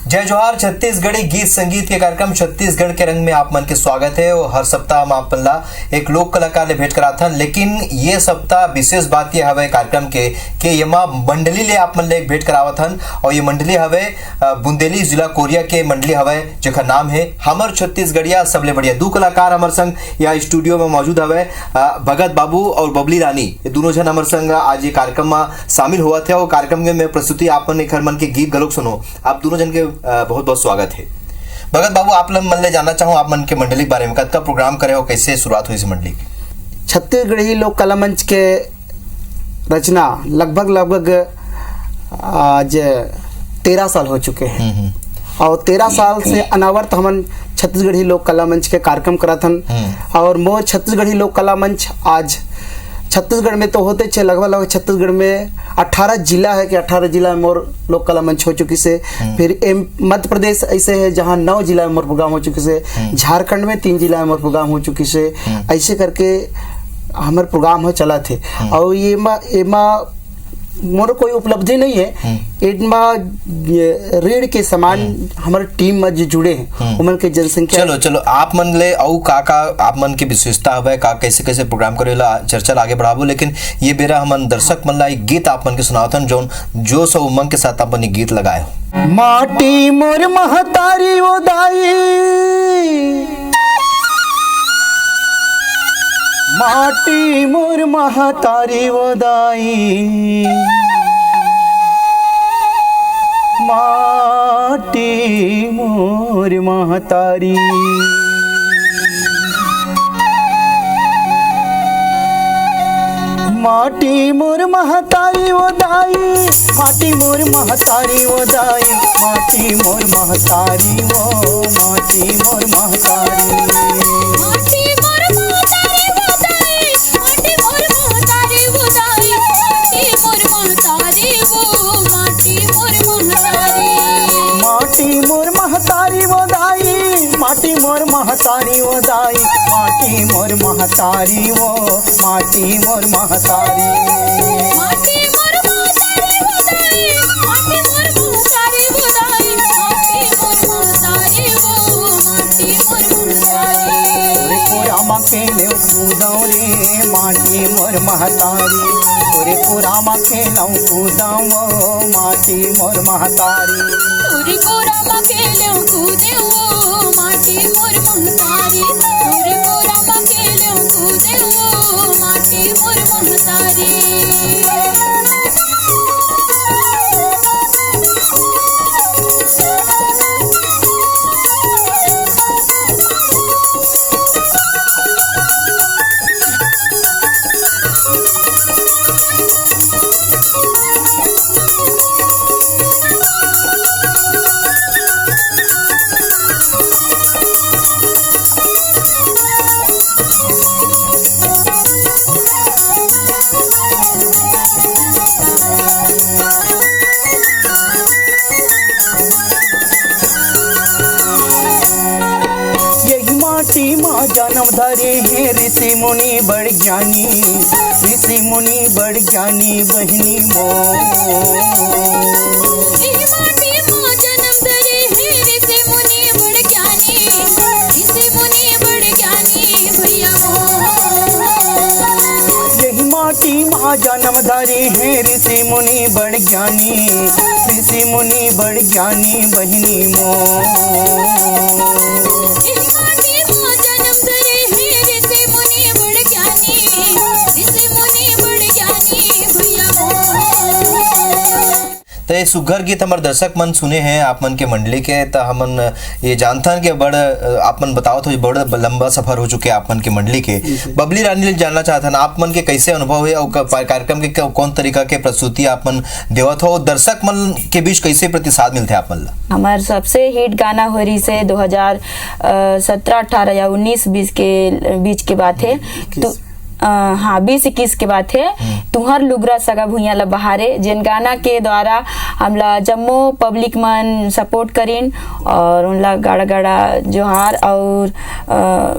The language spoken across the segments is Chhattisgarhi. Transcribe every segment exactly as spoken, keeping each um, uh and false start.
जय जोहार। छत्तीसगढ़ी गीत संगीत के कार्यक्रम छत्तीसगढ़ के रंग में आप मन के स्वागत है। और हर सप्ताह हम आप मन ला एक लोक कलाकार ले भेंट करात हन, लेकिन ये सप्ताह विशेष बात ये हवे कार्यक्रम के कि येमा मंडली ले आप मन ले एक भेंट करावत हन। और ये मंडली हवे, अ, बुंदेली, जिला कोरिया के मंडली हवे, जेकर नाम है हमर छत्तीसगढ़िया। सबले बढ़िया दू कलाकार हमर संग या स्टूडियो में मौजूद हवे, अ, भगत बाबू और बबली रानी, ये दोनों झन हमर संग आज ये कार्यक्रम में शामिल होवत है। और कार्यक्रम में मैं प्रस्तुति आप मन एकर मन के गीत घलोक सुनो। आप दोनों झन के, अ, बहुत बहुत स्वागत है। भगत बाबू, आप मन ले जानना चाहूँ, आप मन के मंडली के बारे में, कतका प्रोग्राम करे हो, कैसे शुरुआत हुई इस मंडली की? छत्तीसगढ़ी लोक कला मंच के रचना लगभग, लगभग आज तेरह साल हो चुके हैं। हम्म, हम्म। और तेरह साल से अनावरत हमन छत्तीसगढ़ी लोक कला मंच के कार्यक्रम करत हन। हम्म। और मोर छत्तीसगढ़ी लोक कला मंच आज छत्तीसगढ़ में तो होते छे, लगभग, लगभग छत्तीसगढ़ में अठारह जिला है कि अठारह जिला में मोर लोक कला मंच हो चुकी से। हम्म। फिर एम-, मध्य प्रदेश ऐसे है जहाँ नौ जिला में मोर प्रोग्राम हो चुकी से। हम्म। झारखंड में तीन जिला में मोर प्रोग्राम हो चुकी से। हम्म। ऐसे करके हमर प्रोग्राम ह चलत हे। हम्म। और ये मा, ये मा मोर कोई उपलब्धि नहीं है। हम्म। एमा ये रीढ़ के समान हम्म। हमर टीम में जो जुड़े हैं, हम्म। उमन के जनसंख्या चलो, चलो, आप मन ले अउ का, का आप मन के विशेषता हवे, का कैसे, कैसे प्रोग्राम करे ला चर्चा ला आगे बढ़ाबो, लेकिन ये बेरा हमन दर्शक मन ला एक गीत आप मन के सुनावत हन, जौन जोश और उमंग के साथ आप मन ये गीत लगाए हो। माटी मोर महतारी ओ दाई, माटी मोर महतारी ओ दाई, माटी मोर महतारी। माटी मोर महतारी ओ दाई, माटी मोर महतारी ओ दाई, माटी मोर महतारी ओ, माटी मोर महतारी। माटी मोर महतारी ओ दाई, माटी मोर महतारी ओ दाई, माटी मोर महतारी ओ, माटी मोर महतारी। माटी मोर महतारी ओ दाई, माटी मोर महतारी ओ दाई, माटी मोर महतारी ओ, माटी मोर महतारी। माटी मोर महतारी ओ दाई, माटी मोर महतारी ओ दाई, माटी मोर महतारी ओ, माटी मोर महतारी। तोरे कोरा मा खेलेंव कूदेंव रे, माटी मोर महतारी। तोरे कोरा मा खेलेंव कूदेंव ओ, माटी मोर महतारी। तोरे कोरा मा खेलेंव कूदेंव ओ, माटी मोर महतारी। तोरे कोरा मा खेलेंव कूदेंव ओ, माटी मोर महतारी। यही माटी मा जनम धरे हे ऋषि मुनि बड़ ज्ञानी, ऋषि मुनि बड़ ज्ञानी बहिनी मोर। यही माटी मा जनम धरे हे ऋषि मुनि बड़ ज्ञानी, ऋषि मुनि बड़ ज्ञानी भैया मोर। यही माटी मा जनम धरे हे ऋषि मुनि बड़ ज्ञानी, ऋषि मुनि बड़ ज्ञानी बहिनी मोर। यही माटी मा जनम धरे हे ऋषि मुनि बड़ ज्ञानी, ऋषि मुनि बड़ ज्ञानी भैया मोर। तो ये सुघर गीत हमर दर्शक मन सुने हैं आप मन के मंडली के, तो हमन ये जानथन कि बड़, अ, आप मन बतावत हो, बड़ लंबा सफर हो चुके आप मन के मंडली के। जी, जी। बबली रानी ले जानना चाहथन, आप मन के कैसे अनुभव हे और क-, कार्यक्रम के क-, कौन तरीका के प्रस्तुति आप मन देवत हो, दर्शक मन के बीच कैसे प्रतिसाद मिलथे आप मन ला? हमार सबसे हिट गाना हो रही से दो हज़ार सत्रह अठारह या उन्नीस बीस के बीच के बात है। इक्कीस। तो अ, हाँ, बीस इक्कीस के बात हे। हम्म। तुहर लुगरा सगा भुइयां ला बहारे, जेन गाना के द्वारा हमला जम्मो पब्लिक मन सपोर्ट करिन और उनला गाड़ा गाड़ा जोहार और, अ,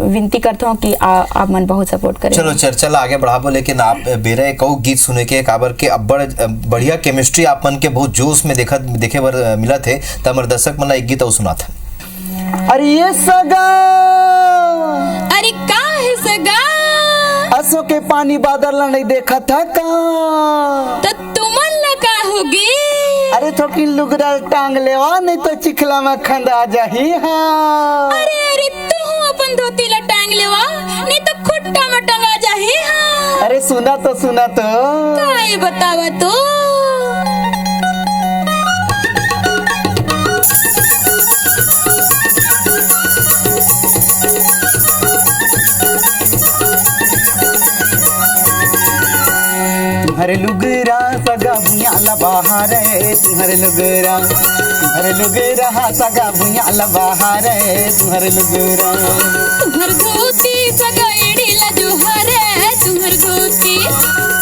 विनती करथों कि आ, आप मन बहुत सपोर्ट करें। चलो, चर्चा ला आगे बढ़ाबो, लेकिन आप बेरा एक अउ गीत सुने के, काबर के अब्बड़, अ, बढ़िया केमिस्ट्री आप मन के बहुत जोश में देखत, देखे बर, अ, मिलत हे। त हमर दर्शक मन ला एक गीत अउ सुनात हन। अरे ये सगा, अरे का हे सगा? असो के पानी बादर ला नहीं देखत ह का? त तुमन ला का होगे? अरे थोकिन लुगरा टांग लेवा, नहीं तो चिखला में खंदा जाही। हाँ। अरे, अरे, तू अपन धोती ला टांग लेवा, नहीं तो खुट्टा में टंगा जाही। हाँ। अरे सुना तो, सुना तो। काय बतावा तो? तुहर लुगरा सगा भुइयां ला बहारे, तुहर लुगरा, तुहर लुगरा सगा भुइयां ला बहारे, तुहर लुगरा। तुहर धोती सगा एड़ी ला जोहारे, तुहर धोती,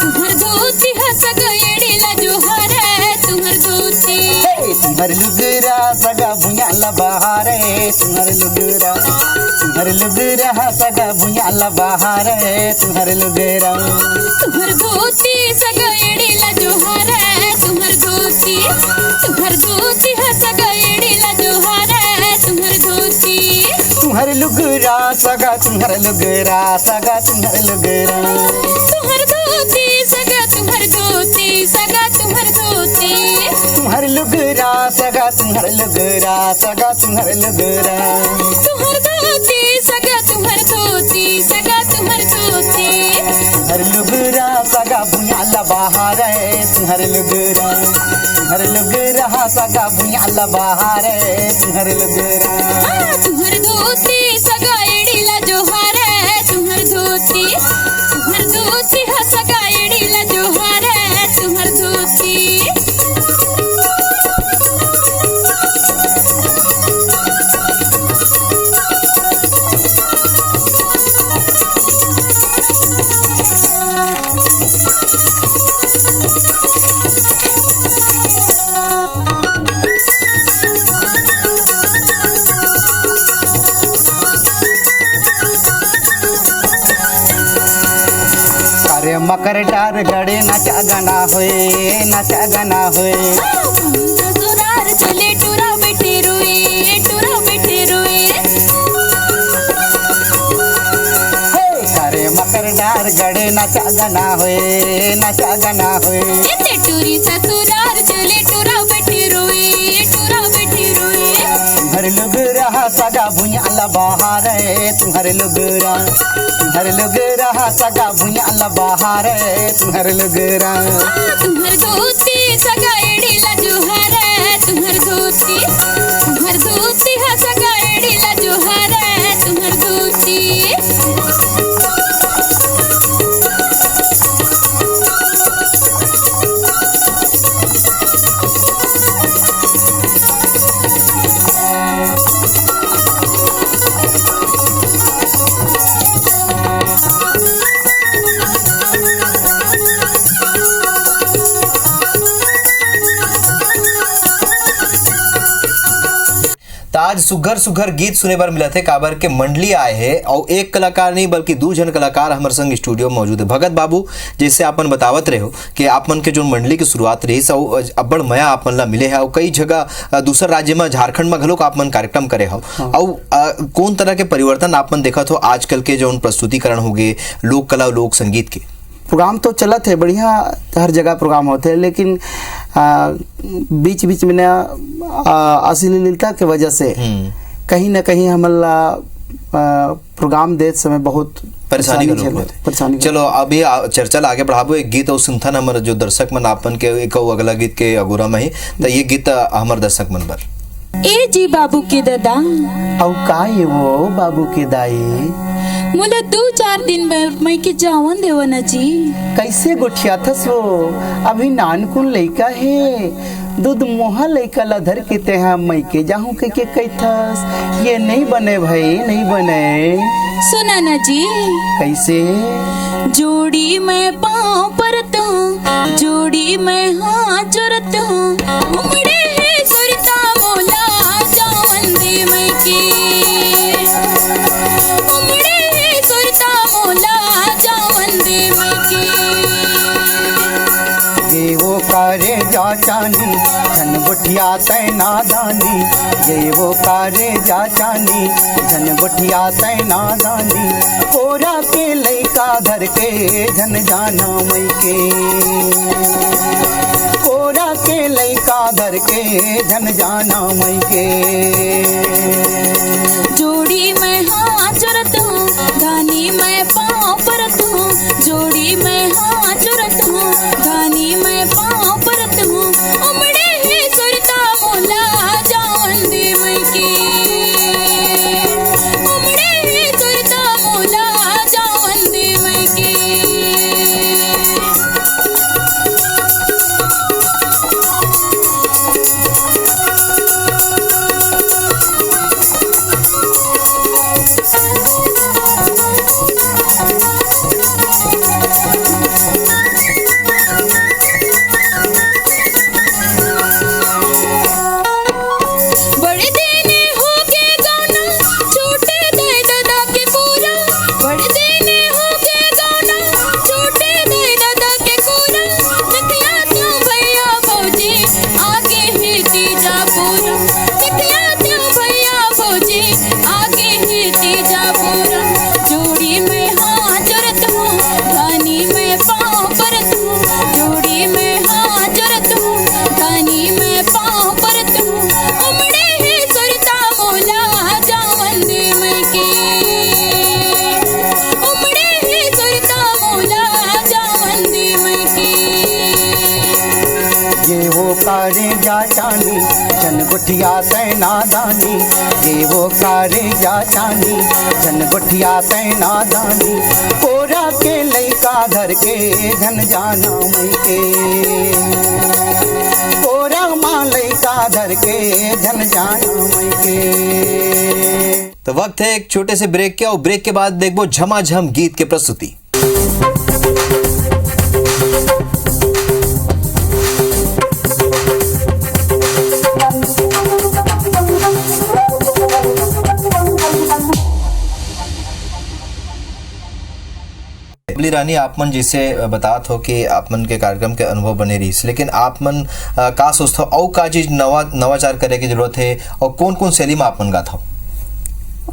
तुहर धोती ह सगा एड़ी ला जोहारे, तुहर धोती। हे, तुहर लुगरा सगा भुइयां ला बहारे, तुहर लुगरा, तुहर लुगरा सगा भुइयां ला बहारे, तुहर लुगरा। तुहर धोती सगा एड़ी ला जोहारे, तुहर धोती, तुहर धोती ह सगा एड़ी ला जोहारे, तुहर धोती। तुहर लुगरा सगा, तुहर लुगरा सगा, तुहर लुगरा। तुहर धोती सगा, तुहर धोती सगा, तुहर धोती। तुहर लुगरा सगा, तुहर लुगरा सगा, तुहर लुगरा। तुहर धोती सगा, तुहर धोती सगा, तुहर धोती। तुहर लुगरा सगा भुइयां ला बहारे, तुहर लुगरा, तुहर लुगरा सगा भुइयां ला बहारे, तुहर लुगरा। हाँ, तुहर धोती सगा एड़ी ला जोहारे, तुहर धोती, तुहर धोती ह सगा एड़ी ला जोहारे, तुहर धोती। अरे मकर डार गड़े नाचा गाना होए, नाचा गाना होए। ससुरार चले टुरा बैठे रोए, टुरा बैठे रोए। हे, अरे मकर डार गड़े नाचा गाना होए, नाचा गाना होए। ए टुरी ससुरार चले टुरा बैठे रोए, टुरा बैठे रोए। तुहर लुगरा सगा भुइयां ला बहारे, तुहर लुगरा, तुहर लुगरा सगा भुइयां ला बहारे, तुहर लुगरा। तुहर धोती सगा एड़ी ला जोहारे, तुहर धोती, तुहर धोती ह सगा एड़ी ला जोहारे, तुहर धोती। त आज सुघर सुघर गीत सुने बर मिलत हे, काबर के मंडली आए हे अउ एक कलाकार नहीं बल्कि दू झन कलाकार हमर संग स्टूडियो में मौजूद हे। भगत बाबू, जैसे आपन बतावत रहे हो कि आप मन के जो मंडली की शुरुआत रही, अउ अब्बड़ मया आप मन ला मिले हे, अउ कई जगह, अ, दूसर राज्य में, झारखंड में घलोक आप मन कार्यक्रम करे हो। हाँ। अउ, अ, कौन तरह के परिवर्तन आप मन देखत हो आजकल के जो प्रस्तुतिकरण हो गए, लोक कला, लोक संगीत के? प्रोग्राम तो चलत हे बढ़िया, हर जगह प्रोग्राम होत हे, लेकिन, आ, बीच-बीच में ना, आ, अश्लीलता के वजह से हम्म। कहीं ना कहीं हमन ला, आ, प्रोग्राम देत समय बहुत परेशानी परेशानी घलो झेल-, होत हे। परेशानी झेल-, चलो, अभी आ, चर्चा ला आगे बढ़ाबो। एक गीत अउ सुनथन हमर जो दर्शक मन आपन के एक अउ अगला गीत के अगोरा में ही, त ये गीत, आ, हमर दर्शक मन बर। ए जी बाबू के ददा। अउ का ये वो बाबू के दाई? मोला दू चार दिन बर मइके जावन देवा ना जी। कइसे गोठियाथस वो? अभी नानकुन लइका हे, दूध मोहा लइका ला धर के तेहा मइके जाहूं कहिके कहिथस। ये नइ बने भई, नइ बने। सुना ना जी। कइसे? जोड़ी मैं पाँव परत हूँ, जोड़ी मैं हाथ जोड़त हूँ, उमड़े हे सुरता मोला जावन दे मइके। उमड़े हे सुरता मोला जावन दे मइके। ये वो करे जा चानी, झन गोठिया तै नादानी। ये वो करे जा चानी, झन गोठिया तै नादानी। कोरा के लइका धर के झन जाना मइके। कोरा के लइका धर के झन जाना मइके। जोड़ी मैं हाथ जोड़त हूँ, धानी मैं पाँव परत हूँ। जोड़ी मैं हाथ जोड़त हूँ, धानी मैं पाँव परत हूँ। उमड़े हे सुरता मोला जावन दे मइके। उमड़े हे सुरता मोला जावन दे मइके। बड़े देने हो गए गौना, छोटे दे ददा के कोरा। बड़े देने हो गए गौना, छोटे दे ददा के कोरा। जतिया क्यों भैया भौजी, आगे ही तीजा पूरा। जतिया क्यों भैया भौजी, आगे ही तीजा पूरा। जोड़ी में हाथ जोड़त हूँ, धानी में पाँव परत हूँ। जोड़ी में हाथ जोड़त हूँ, धानी में पाँव परत हूँ। उमड़े हे सुरता मोला जावन दे मइके। उमड़े हे सुरता मोला जावन दे मइके। ये वो कारे जा चानी, झन गोठिया तै नादानी। ये वो कारे जा चानी, झन गोठिया तै नादानी। कोरा के लइका धर के झन जाना मइके। कोरा मा लइका धर के झन जाना मइके। तो वक्त है एक छोटे से ब्रेक के, और ब्रेक के बाद देखबो झमाझम गीत के प्रस्तुति। बोली रानी, आप मन जैसे बतात हो कि आप मन के कार्यक्रम के अनुभव बने रहिस, लेकिन आप मन, अ, का सोचथव, अउ का चीज नवा, नवाचार करे के जरूरत हे, और कौन-कौन शैली में आप मन गाथव?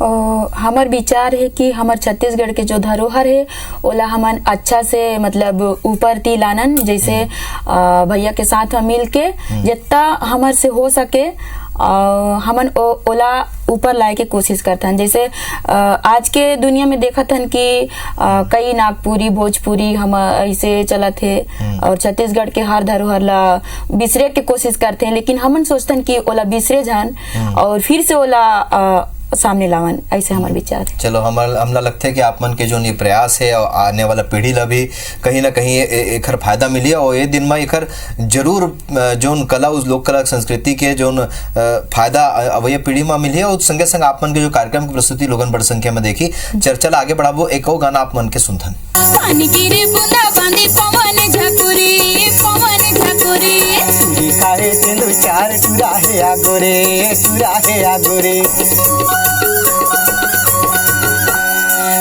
अ, हमर विचार हे कि हमर छत्तीसगढ़ के जो धरोहर हे, ओला हमन अच्छा से, मतलब, ऊपर ती लानन, जैसे, हम्म। अ, भैया के साथ में मिल के, हम्म। जितना हमर से हो सके, अ, हमन ओ-, ओला ऊपर लाए के कोशिश करथन। जैसे, अ, आज के दुनिया में देखत हन कि, अ, कई नागपुरी, भोजपुरी हम ऐसे चलत हे, हम्म। और छत्तीसगढ़ के हर धरोहर ला बिसरे के कोशिश करथे, लेकिन हमन सोचथन कि ओला बिसरे जान, हम्म। और फिर से ओला, अ, सामने लावन, ऐसे हमर विचार हे। चलो, हमर, हमला लगथे कि आप मन के जोन ये प्रयास हे, और आने वाला पीढ़ी ला भी कहीं ना कहीं ए-, एखर फायदा मिली, और ये दिन में एखर जरूर, अ, जोन कला, उस लोक कला संस्कृति के जोन, अ, फायदा, अ, अवइया पीढ़ी में मिली, और संगे संग आप मन के जो कार्यक्रम की प्रस्तुति लोगन बड़ संख्या में देखी। चर्चा ला आगे बढ़ाबो, एक और गाना आप मन के सुनथन। पानी गिरे बूंदा बांदी पवन झकुरी, पवन झकुरी। चूड़ी काहे तेंदू चार टुरा हे आगो रे, टुरा हे आगो रे।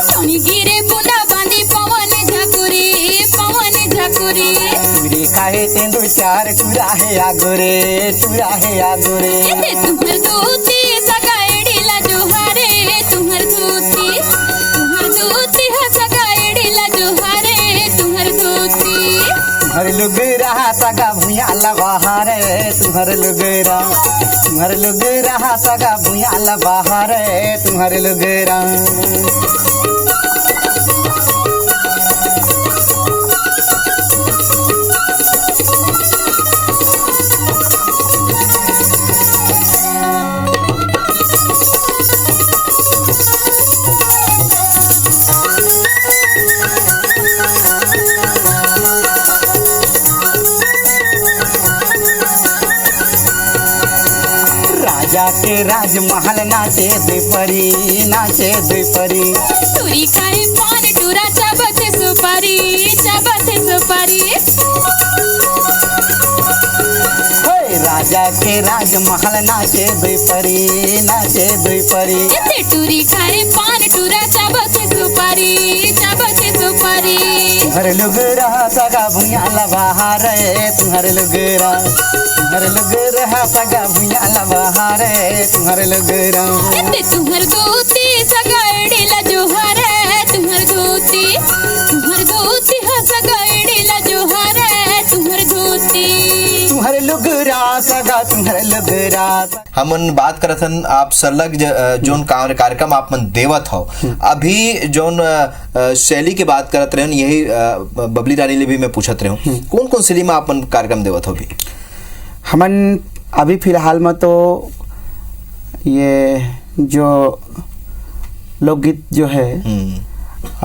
पानी गिरे बूंदा बांदी पवन झकुरी, पवन झकुरी। चूड़ी काहे तेंदू चार टुरा हे आगो रे, टुरा हे आगो रे। ए दे तुम्हर धोती सगा एड़ी ला जोहारे, तुम्हर धोती, तुम्हर धोती हा सगा एड़ी ला जोहारे, तुम्हर धोती। तुम्हर लुगरा हा सगा भुइया ला बहारे, तुम्हर लुगरा, तुम्हर लुगरा हा सगा भुइया ला बहारे, तुम्हर लुगरा। के राजमहल नाचे दुई परी, नाचे दुई परी। टूरी खाए पान टूरा चाबत सुपारी, चाबत सुपारी। हे राजा के राजमहल नाचे दुई परी, नाचे दुई परी। एते टूरी खाए पान टूरा चाबत सुपारी, चाबत सुपारी। तुम्हर लुगरा सगा भुइयां ला बहारे, तुम्हर लुगरा, तुम्हर लुगरा सगा भुइयां ला बहारे, तुम्हर लुगरा। एते तुम्हर धोती सगा एड़ी ला जोहारे, तुम्हर धोती, तुम्हर धोती ह सगा एड़ी ला जोहारे, तुम्हर धोती। तुम्हर लुगरा सगा, तुम्हर लुगरा। हमन बात करत हन आप सरलग ज-, अ, जोन का-, कार्यक्रम आप मन देवत हव, अभी जोन, अ, अ, शैली के बात करत रहेन, यही, अ, बबली रानी ले भी मैं पूछत रहेंव, कौन-कौन शैली में आप मन कार्यक्रम देवत हव अभी? हमन अभी फिलहाल में तो ये जो लोकगीत जो है, हम्म।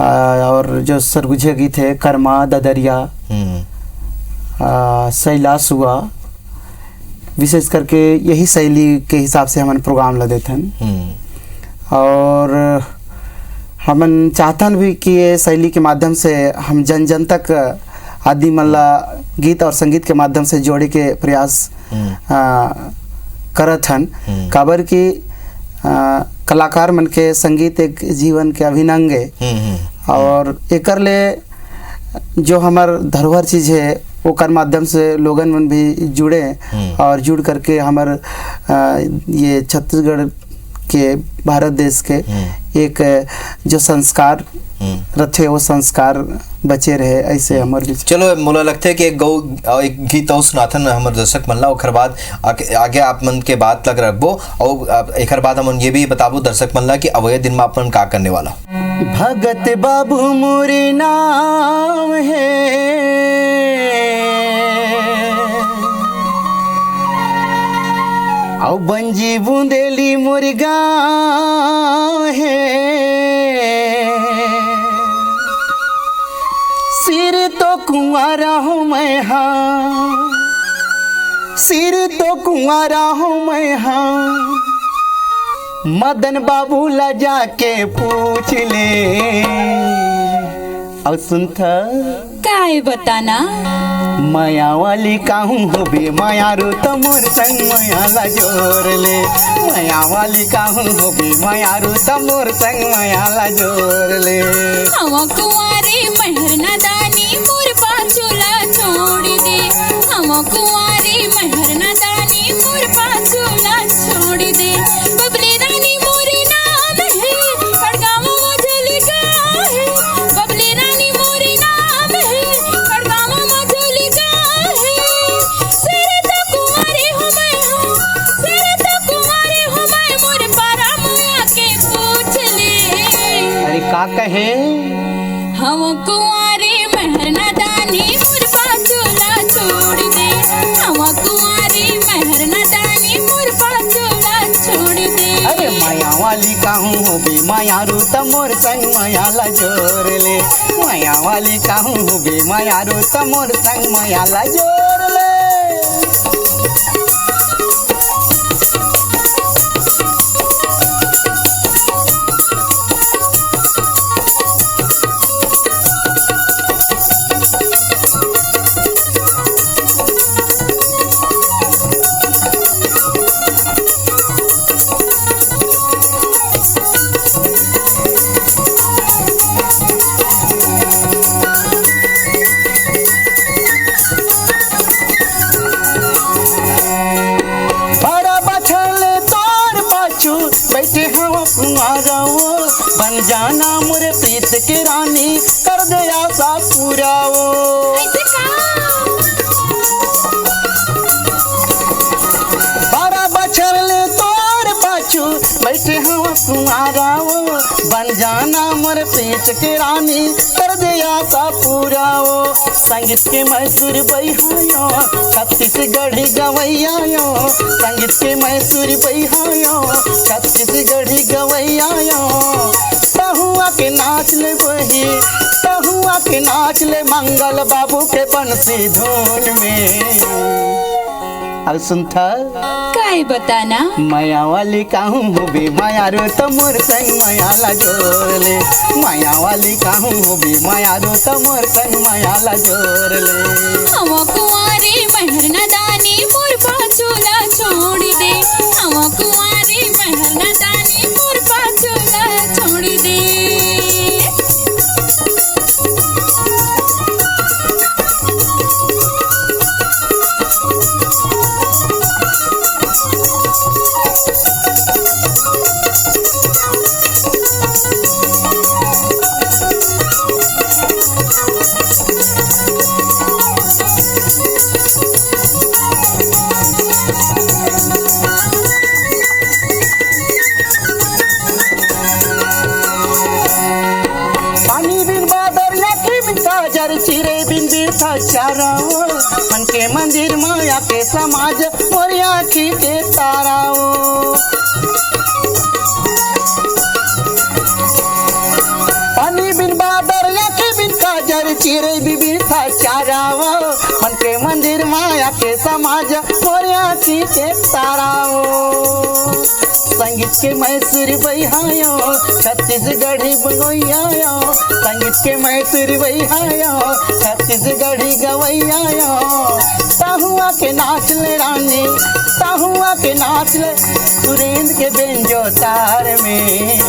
आ, और जो सरगुजिया गीत है, करमा, ददरिया, हम्म। आ, सैला, सुआ, विशेष करके यही शैली के हिसाब से हमन प्रोग्राम ला देथन। हम्म। और हमन चाहथन भी कि ये शैली के माध्यम से हम जन जन तक आदमी मन ला गीत और संगीत के माध्यम से जोड़े के प्रयास, हम्म। आ, करत हन। हम्म। काबर कि, आ, कलाकार मन के संगीत एक जीवन के अभिन्न अंग है। हम्म, हम्म। और एकर ले जो हमर धरोहर चीज है, ओकर माध्यम से लोगन मन भी जुड़े हम्म। और जुड़ करके हमर, आ, ये छत्तीसगढ़ के, भारत देश के हम्म। एक जो संस्कार हम्म। रथे, वो संस्कार बचे रहे, ऐसे हम्म। हमर विचार। चलो, मोला लगथे कि एक गौ-, एक गीत अउ सुनाथन हमर दर्शक मन ला, ओखर बाद आगे, आगे आप मन के बात लग रखबो, अउ आप, एखर बाद हमन ये भी बताबो दर्शक मन ला कि अवइया दिन में आप मन का करने वाला। भगत बाबू मोरे नाम हे, अउ बंजी बुंदेली मोर गाँव हे। सिर तो कुंवारा हूँ मैं हाँ, सिर तो कुंवारा हूँ मैं हाँ, मदन बाबू ला जाके पूछ ले। अउ सुनथा, काय बताना? मया वाली कहूँ होबे मयारू त मोर संग मया ला जोर ले। मया वाली कहूँ होबे मयारू त मोर संग मया ला जोर ले। हवा कुंवारी महर नादानी मोर पाछू ला छोड़ दे। हवा कुंवारी महर नादानी मोर पाछू ला छोड़ दे। बबली रानी मोरे नाम हे, खड़गावा मझोली गाँव हे। बबली रानी मोरे नाम हे, खड़गावा मझोली गाँव हे। सिर तो कुंवारी हूँ मैं हाँ, सिर तो कुंवारी हूँ मैं, मोर पारा मुआ के पूछ ले। अरे का कहे? हवा कुंवारी महर नादानी मोर पाछू ला छोड़ दे। हवा कुंवारी महर नादानी मोर पाछू ला छोड़ दे। अरे मया वाली कहूँ होबे मयारू त मोर संग मया ला जोर ले। मया वाली कहूँ होबे मयारू त मोर संग मया ला जोर ले। बारह बछर ले तोर पाछू बैठे हव कुंवारा वो, बन जाना मोर प्रीत के रानी, कर दे आशा पूरा वो। ऐसे का? बारह बछर ले तोर पाछू बैठे हव कुंवारा वो, बन जाना मोर प्रीत के रानी, कर दे आशा पूरा वो। संगीत के मैं सुर बइहायो, छत्तीसगढ़ी गवैयायो। संगीत के मैं सुर बइहायो, छत्तीसगढ़ी गवैयायो। पहुआ के नाच ले बही, पहुआ के नाच ले मंगल बाबू के बंसी धुन में। अउ सुनथा। काय बताना? मया वाली काहूँ होबे मयारू त मोर संग मया ला जोर ले। मया वाली काहूँ होबे मयारू त मोर संग मया ला जोर ले। हवा कुंवारी महर नदानी मोर पाछू ला छोड़ दे। हवा कुंवारी महर नदानी मोर पाछू ला छोड़ दे। पानी बिन बादर या के बिन काजर, चिरे बिन बिरथा चारा। मन के मंदिर माया के समाज, मोर आँखी के तारा ओ। पानी बिन बादर, आँखी बिन काजर, चिरे बिन बिरथा चारा ओ। मन के मंदिर माया के समाज, मोर आँखी के तारा ओ। संगीत के मैं सुर बइहायो, छत्तीसगढ़ी बंगोइयायो। संगीत के मैं सुर बइहायो, छत्तीसगढ़ी गवैयायो। तहुआ के नाच ले रानी, तहुआ के नाच ले सुरेंद्र के बेंजो तार में।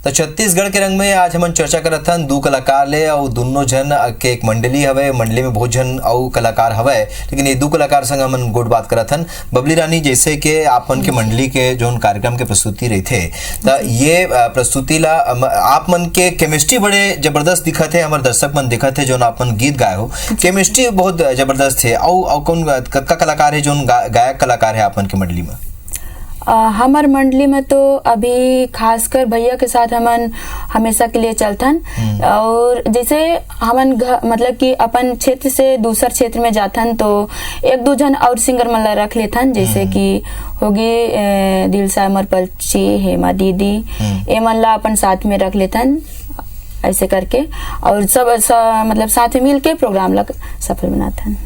तो छत्तीसगढ़ के रंग में आज हमन चर्चा करत हन दू कलाकार ले, अउ दोनों झन के एक मंडली हवे, मंडली में बहुत झन अउ कलाकार हवे, लेकिन ये दू कलाकार संग हमन गोठ बात करत हन। बबली रानी, जैसे कि आप मन के मंडली के जोन कार्यक्रम के प्रस्तुति रहिथे, त ये, अ, प्रस्तुति ला, अम, आप मन के केमिस्ट्री बड़े जबरदस्त दिखत हे, हमर दर्शक मन दिखत हे, जोन आप मन गीत गाए हो, केमिस्ट्री बहुत जबरदस्त हे। अउ, अउ कौन, अ, कतका कलाकार हे, जोन गा-, गायक कलाकार हे आप मन के मंडली में? अ, हमर मंडली में तो अभी खासकर भैया के साथ हमन हमेशा के लिए चलथन। हम्म। और जैसे हमन घ-, मतलब कि अपन क्षेत्र से दूसर क्षेत्र में जाथन, तो एक दू झन और सिंगर मन ला रख लेथन, जैसे हम्म। कि होगे, अ, दिलसा अमरपलची, हेमा दीदी, हम्म। ए मन ला अपन साथ में रख लेथन, ऐसे करके। और सब, स-, मतलब साथ में मिलके प्रोग्राम ला सफल बनाथन।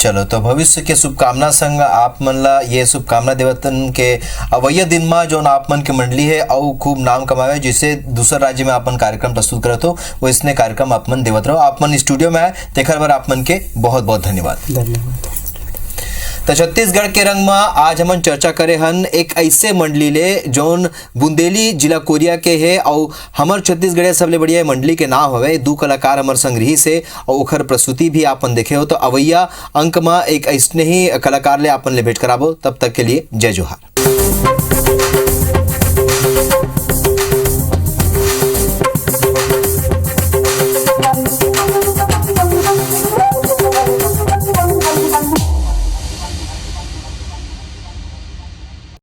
चलो, तो भविष्य के शुभकामना संग आप मन ला ये शुभकामना देवतन के अवैया दिन मा जोन आप मन के मंडली हे, अउ खूब नाम कमावे, जिसे दूसर राज्य में अपन कार्यक्रम प्रस्तुत करत हो, वैसने कार्यक्रम आप मन देवत रहो। आप मन स्टूडियो में आए, तेखर बर आप मन के बहुत बहुत धन्यवाद। धन्यवाद। तो छत्तीसगढ़ के रंग मा आज हमन चर्चा करे हन एक ऐसे मंडली ले, जोन बुंदेली जिला कोरिया के हे, अउ हमर छत्तीसगढ़िया सबले बढ़िया मंडली के नाम हवे। दू कलाकार हमर संग रिहिस हे, अउ ओखर प्रस्तुति भी आप मन देखे हो। तो अवैया अंक मा एक ऐसने ही कलाकार ले आप मन ले भेंट कराबो। तब तक के लिए जय जोहार।